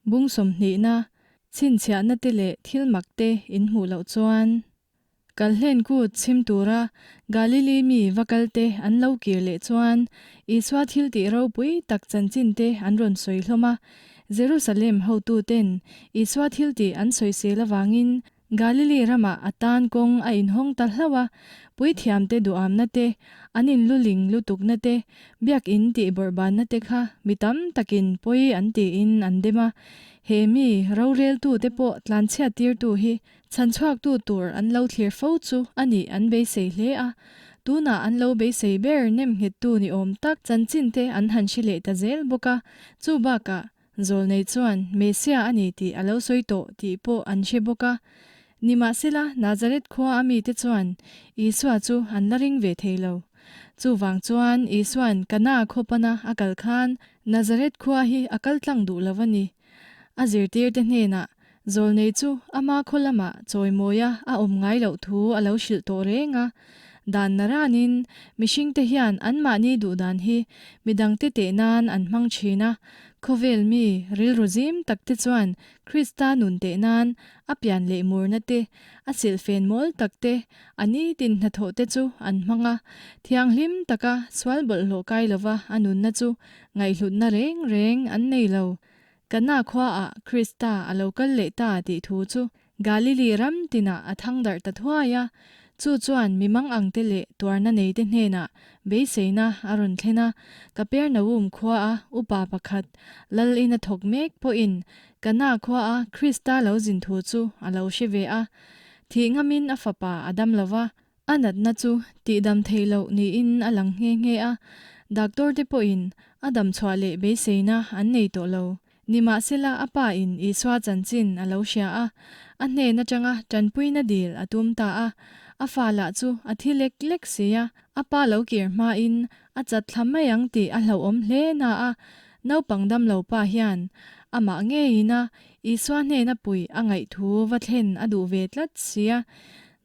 Bung sawmhnihna, chhinchhiahna te leh thil mak te in hmuh loh chuan. Kalhlen kut chhim tura Galili mi va kal te an lo kir leh chuan Isua thiltih ropui tak chanchin te an rawn sawi hlawm a. Jerusalem hotuten Isua thiltih an sawisel avangin Galili ramah a tan kawng a inhawng ta hlauh a, puithiamte duhamna te, an inluling lutukna te, biakinn tih bawrhbanna te kha mi tam takin pawi an tiin an dem a. He mi roreltute pawh tlanchhiattirtu hi chhanchhuaktu tur an lo thlir fo chu a nih an beisei hle a. Tunah an lo beisei ber nemnghettu ni awm tak chanchinte an han hre leh ta zel bawk a, chu bakah Zawlnei chuan Messia a ni tih a lo sawi tawh tih pawh an hre bawk a. Nimahsela, Nazareth khua a mite chuan Isua chu an la ring ve thei lo. Chuvang chuan Isua'n Kana khaw pana a kal khan Nazareth khua hi a kal tlang duh lo a ni. A zirtirte hnenah Zawlnei chu ama khaw lamah chawimawia a awm ngai loh thu a lo hrilh tawh reng a. Dan naranin mihringte hian anmahni duh dan hi midangte teh nan an hmang thin a. Khawvel mi rilru zim takte chuan Krista nun teh nan a pian leh murna te, a silhfen mawl tak te, a nitin hnathawh te chu an hmang a. Thianghlim taka sual bawlhhlawh kai lova a nunna chu ngaihhlutna reng reng an nei lo. Kana khuaah Krista a lo kal leh ta tih thu chu Galili ram tinah a thang darh ta thuai a. Chu chuan mi mang angte leh tuarna neite hnenah beiseina a rawn thlen a. Kapernaum khuaa upa pakhat lal ina thawk mek pawhin Kana khuaa Krista lo zin thu chu a lo hre ve a. Thih ngamin a fapa a dam lo va. A natna chu tihdam theih loh niin a lang nghe nghe a, doctor te pawhin a dam chhuah leh beiseina an nei tawh lo. Nimahsela a pa in Isua chanchin a lo hria a, a hnen atanga tanpuina dil a tum ta a. A fa lah chu a thi lek lek si a, a pa lo kir hmain a chat thla mai ang tih a hlauhawm hle na a, naupang damlo pa hian amah ngeiin a Isua hnena puih a ngaih thu va thlen a duh ve tlat si a.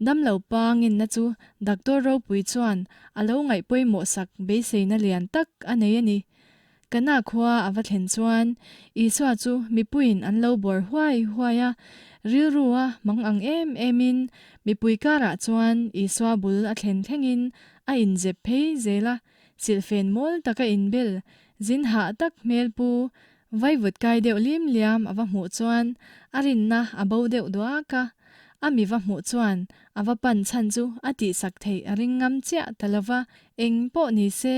Damlo pa ngenna chu Doctor Ropui chuan a lo ngaih pawimawh sak beiseina lian tak a nei a ni. Kana khua a va thlen chuan Isua chu mipuiin an lo bawr huai huai a, rilru a mang ang em emin mipui karah chuan Isua bul a thlen thlengin a inzep phei zel a, silhfen mawl taka inbel zin hah tak hmel pu Vaivut kai deuh lim liam a va hmuh chuan a rinna a bo deuh duak a, a mi va hmuh chuan a va pan chhan chu a tihsak theih a ring ngam chiah ta lo va, eng pawh ni se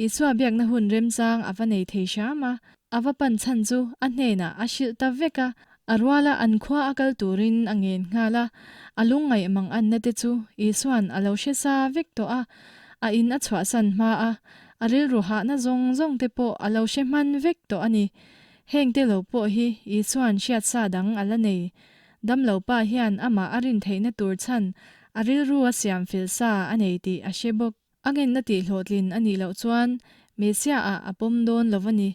Isua biakna hun remchang a va nei thei hram a, a va pan chhan chu a hnenah a hrilh ta vek a, a ruala an khua a kal turin a ngen nghal a, a lungngaih mang anna te chu Isua'n a lo hre sa vek tawh a, a in a chhuahsan hma a, A rilru hahna zawng zawng te pawh a lo hre hman vek tawh a ni. Heng te lo pawh hi Isua'n hriatsa dang a la nei. Damlo pa hian amah a rin theihna tur chhan a rilru a siam fel sa a nei tih a hre bawk. A ngenna tih hlawhtlin a nih loh chuan Messiah ah a pawm dawn lo a ni.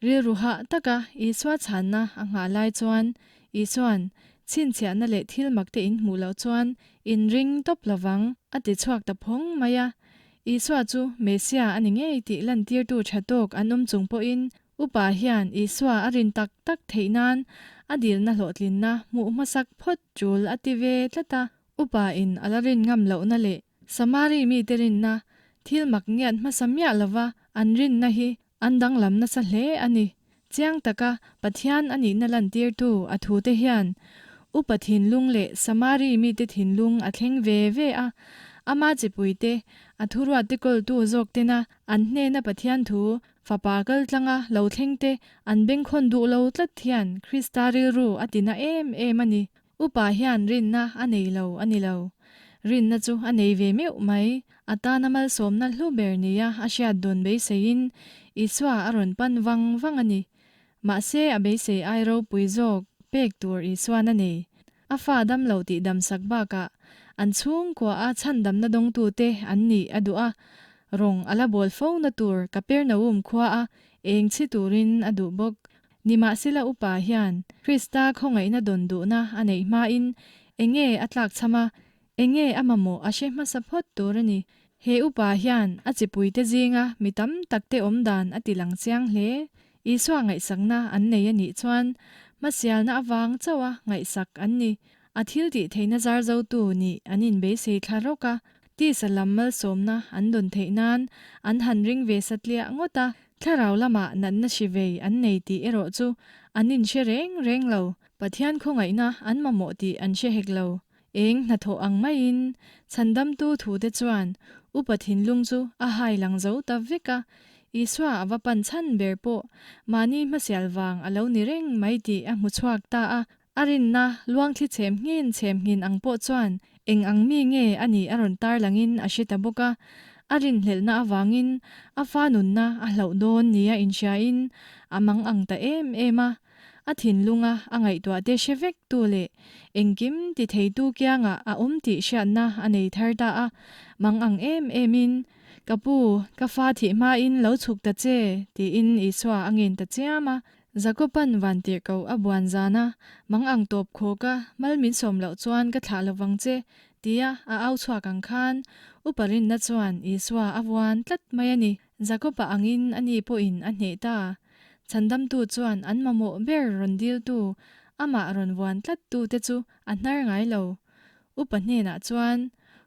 Rilru hah taka Isua chhanna a nghah lai chuan Isua'n chhinchhiahna leh thil mak te in hmuh loh chuan in ring tawp lovang a ti chhuak ta phawng mai a. Isua chu Messia a ni ngei tih lantirtu tha tawk an awm chung pawhin upa hian Isua a rin tak tak theih nan a dilna hlawhtlinna hmuh hmasak phawt tul a ti ve tlat a. Upa in a la rin ngam lohna leh Samari mite rinna thil mak ngiat hmasa miah lova an rinna hi an danglam nasa hle a ni. Chiang taka Pathian a nihna lantirtu a thute hian upa thinlung leh Samari mite thinlung a thleng ve ve a, ama chipuite, a thuruatte kawltu zawktena an hnena Pathian thu Fapa kaltlanga lo thlengte an bengkhawn duh lo tlat hian Krista rilru a tina em em a ni. Upa hian rinna a nei lo a ni lo. Rinna chu a nei ve meuh mai. A tana malsawmna hlu ber nia a hriat dawn beiseiin Isua a rawn pan vang vang a ni. Mahse a beisei ai ropui zawk pek tur Isuan a nei. A fa dam lo tih damsak bakah an chhungkua a chhandamna dawngtute an nih a duh a, rawng a la bawl fo na tur Kapernaum khua a eng chhi turin a duh bawk. Nimahsela upa hian Krista khawngaihna dawn duhna a neih hmain enge a tlakchham a, enge a mamawh a hre hmasa phawt tur a ni. He upa hian a chipuite zinga mi tam takte awm dan a ti lang chiang hle. Isua ngaihsakna an nei a nih chuan hmasialna avang chauha ngaihsak an ni. A thiltihtheihna zarzotu nih an inbeisei thla rawk a, tisa lam malsawmna an dawn theih nan an han ring ve satliah ngawt a, thlarau lamah natna hri vei an nei tih erawh chu an inhre reng reng lo. Pathian khawngaihna an mamawh tih an hre hek lo. Eng hnathawh ang maiin chhandamtu thute chuan upa thinlung chu a hai lang zo ta vek a, Isua a va pan chhan ber pawh mahni hmasial vang a lo ni reng mai tih a hmu chhuak ta a. A rinna luangthli chhem nghin chhem nghin ang pawh chuan eng ang mi nge a nih a rawn tarlangin a hre ta bawk a. A rinhlelhna avangin a fa nunna a hlauh dawn nia inhriain a mang ang ta em em a. A thinlunga a ngaihtuahte hre vek tu leh engkim ti theitu kiangah a awm tih hriatna a nei thar ta a, mang ang em emin, Ka pu, ka fa thih hmain lo chhuk ta che, tiin Isua a ngen ta chiam a. Jakoban vantirhkoh a buan zan a, Mang ang tawp khawk a, mal min sawm loh chuan ka thlah lovang che, tia a au chhuak ang khan, upa rinna chuan Isua a vuan tlat mai a ni. Jakoba angin ani pawhin a hneh ta. Chhandamtu chuan an mamawh ber rawn diltu, amah rawn vuan tlattu te chu a hnar ngai lo. Upa hnenah chuan,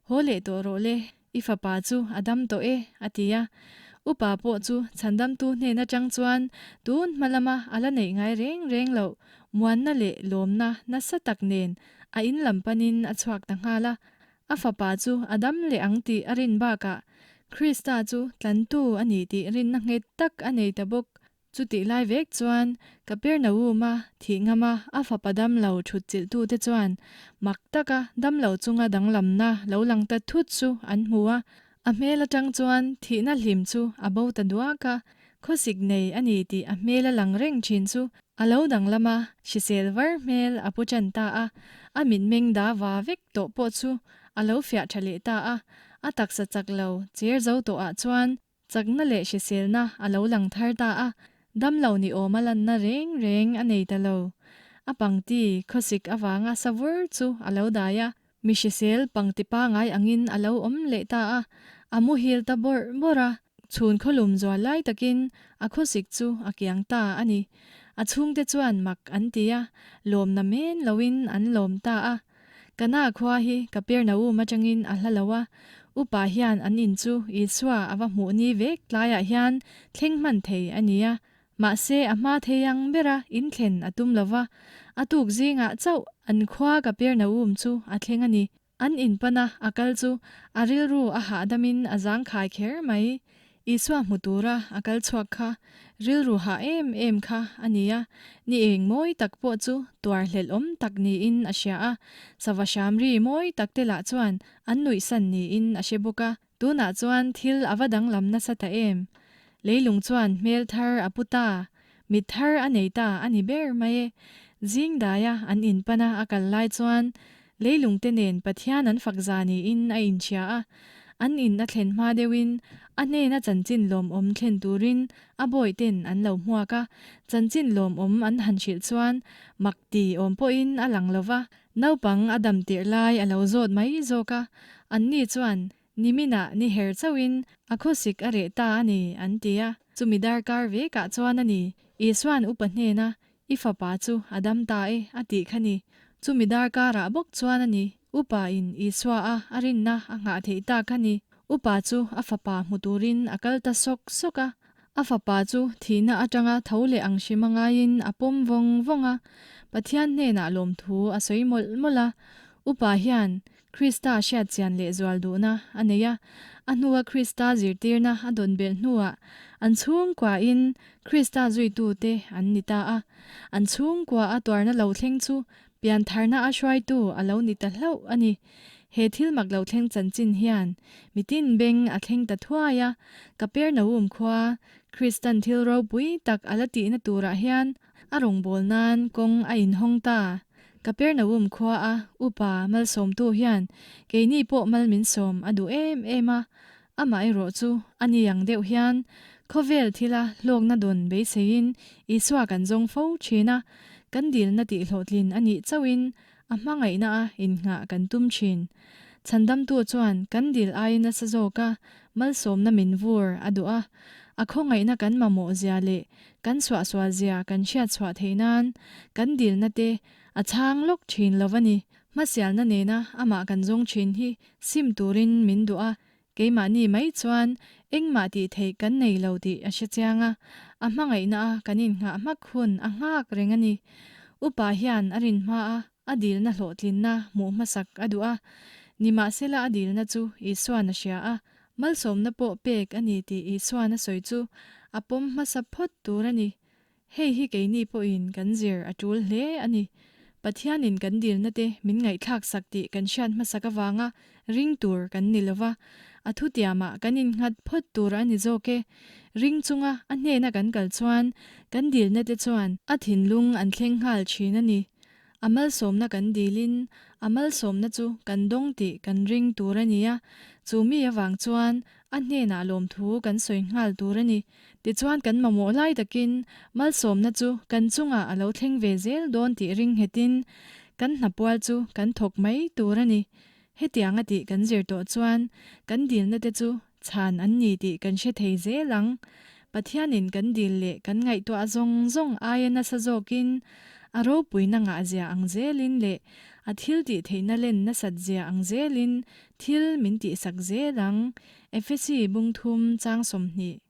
Haw leh tawh rawh le, i fapa chu a dam tawh e, a ti a. Upa pawh chu chhandamtu hnen atang chuan tun hma lama a la neih ngai reng reng loh muanna leh lawmna nasa tak nen a in lam panin a chhuak ta nghal a. A fapa chu a dam leh ang tih a rin bakah Krista chu tlantu a ni tih rinna nghet tak a nei ta bawk. Chutih lai vek chuan Kapernaum-a thih ngama a fapa damlo thut chilhtute chuan mak taka damlo chunga danglamna lo lang ta thut chu an hmu a. A hmel atang chuan thihna hlim chu a bo ta duak a, khawsik nei a ni tih a hmel a lang reng thin chu a lo danglam a, hrisel var hmel a pu tan ta a, a mitmeng da va vek tawh pawh chu a lo fiah tha leh ta a, a taksa chak lo cher zo tawh ah chuan chakna leh hriselna a lo lang thar ta a, damlo ni awm a lanna reng reng a nei ta lo. A pangti khawsik avanga savur chu a lo dai a, mi hrisel pangti pangai angin a lo awm leh ta a, a muhil ta bawrh bawrh a, chhun khawlum zual lai takin a khawsik chu a kiang ta a ni. A chhungte chuan mak an ti a, lawmna men loin an lawm ta a. Kana khua hi Kapernaum atangin a hla lo a, upa hian an in chu Isua a va hmuh ni vek tlaiah hian thleng hman thei a ni a. Mahse a hma thei ang bera inthlen a tum lo va, a tuk zingah chauh an khua Kapernaum chu a thleng a ni. An inpana a kal chu a rilru a hahdamin a zangkhai kher mai. Isua hmu tura a kal chhuak kha rilru hah em em kha a ni a, ni eng mawi tak pawh chu tuar hlelh awm tak niin a hria a, sava hram ri mawi tak te lah chuan an nuihsan niin a hre bawk a, tunah chuan thil a va danglam nasa ta em. Leilung chuan hmel thar a pu ta, mit thar a nei ta a ni ber mai e. Zing daia an inpana a kal lai chuan Leilung te nen Pathian an fak za niin a inhria a, an in a thlen hma deuhin a hnena chanchin lawmawm thlen turin a bawi ten an lo hmuak a, chanchin lawmawm an han hrilh chuan mak ti awm pawhin a lang lo va, naupang a dam tirh lai a lo zawt mai zawk a, anni chuan Niminah ni her chauhin a khawsik a reh ta a ni, an ti a. Chumi darkar vekah chuan a ni, Isua'n upa hnena I fapa chu a dam ta e, a tih kha ni. Chumi darkarah bawk chuan a ni, upa in Isua a a rinna a nghah theih ta kha ni. Upa chu a fapa hmu turin a kal ta sawk sawk a. A fapa chu thihna atanga tho leh ang hrim a ngaiin a pawm vawng vawng a. Pathian hnenah lawmthu a sawi mawlh mawlh a. Upa hian Krista hriatchian leh zual duhna a nei a, a hnua Krista zirtirna a dawn belh hnuah an chhungkuain Krista zuitute an ni ta a. An chhungkua a tuarna lo thleng chu piantharna a hruaitu a lo ni ta hlauh a ni. He thil mak lo thleng chanchin hian mitin beng a thleng ta thuai a, Kapernaum khua Kristan thil ropui tak a la tihna turah hian A rawngbâwl nân kawng a inhawng ta. Kapernaum khua a upa malsâwmtu hian keini pawh mal min sâwm a duh êm êm a. Amaherawh chu a ni ang deuh hian khawvêl thila hlâwkna dawn beiseiin Isua kan zawng fo ṭhîn a, kan dîlna tihhlawhtlin a nih chauhin a hmangaihna a innghah kan tum ṭhîn. Chhandamtu chuan kan dîl aiin nasa zâwka malsâwmna min vûr a duh a. A khawngaihna kan mamawhzia leh kan suahsualzia kan hriat chhuah theih nân kan dîlnate A chhâng lawk thîn lo va ni. Hmasialna nêna Amah kan zawng thîn hi sim tûrin min duh a. Keimahni mai chuan engmah tih theih kan nei lo tih A hre chiang a, A hmangaihna-a kan innghah hmak hun A nghâk reng a ni. Upa hian a rin hmaa a dîlna hlawhtlinna hmuh hmasak a duh a. Nimahsela a dîlna chu Isua'n a hria a, malsâwmna pawh pêk a ni tih Isua'n a sawi chu a pawm hmasa phawt tûr a ni. Hei hi keini pawhin kan zir a ṭul hle a ni. Pathianin kan dilnate min ngaihthlaksak tih kan hriat hmasak avanga ring tur kan ni lo va, a thutiamah kan innghat phawt tur a ni zawk e. Ring chunga a hnena kan kal chuan kan dilnate chuan a thinlung an thleng nghal thin a ni. A malsawmna kan dilin a malsawmna chu kan dawng tih kan ring tur a ni a, chu mi avang chuan a hnenah lawmthu kan sawi nghal tur a ni. Tichuan kan mamawh lai takin malsawmna chu kan chungah a lo thleng ve zel dawn tih ring nghetin kan hnapual chu kan thawk mai tur a ni. Hetiang a tih kan zir tawh chuan kan dilna te chu chhan an ni tih kan hre thei zel ang. Pathianin kan dil leh kan ngaihtuah zawng zawng aia nasa zawkin a ropuina ngahzia ang zelin leh a thil tih theihna len nasat zia ang zelin thil min tihsak zel ang. Efesi bung thum chang 20.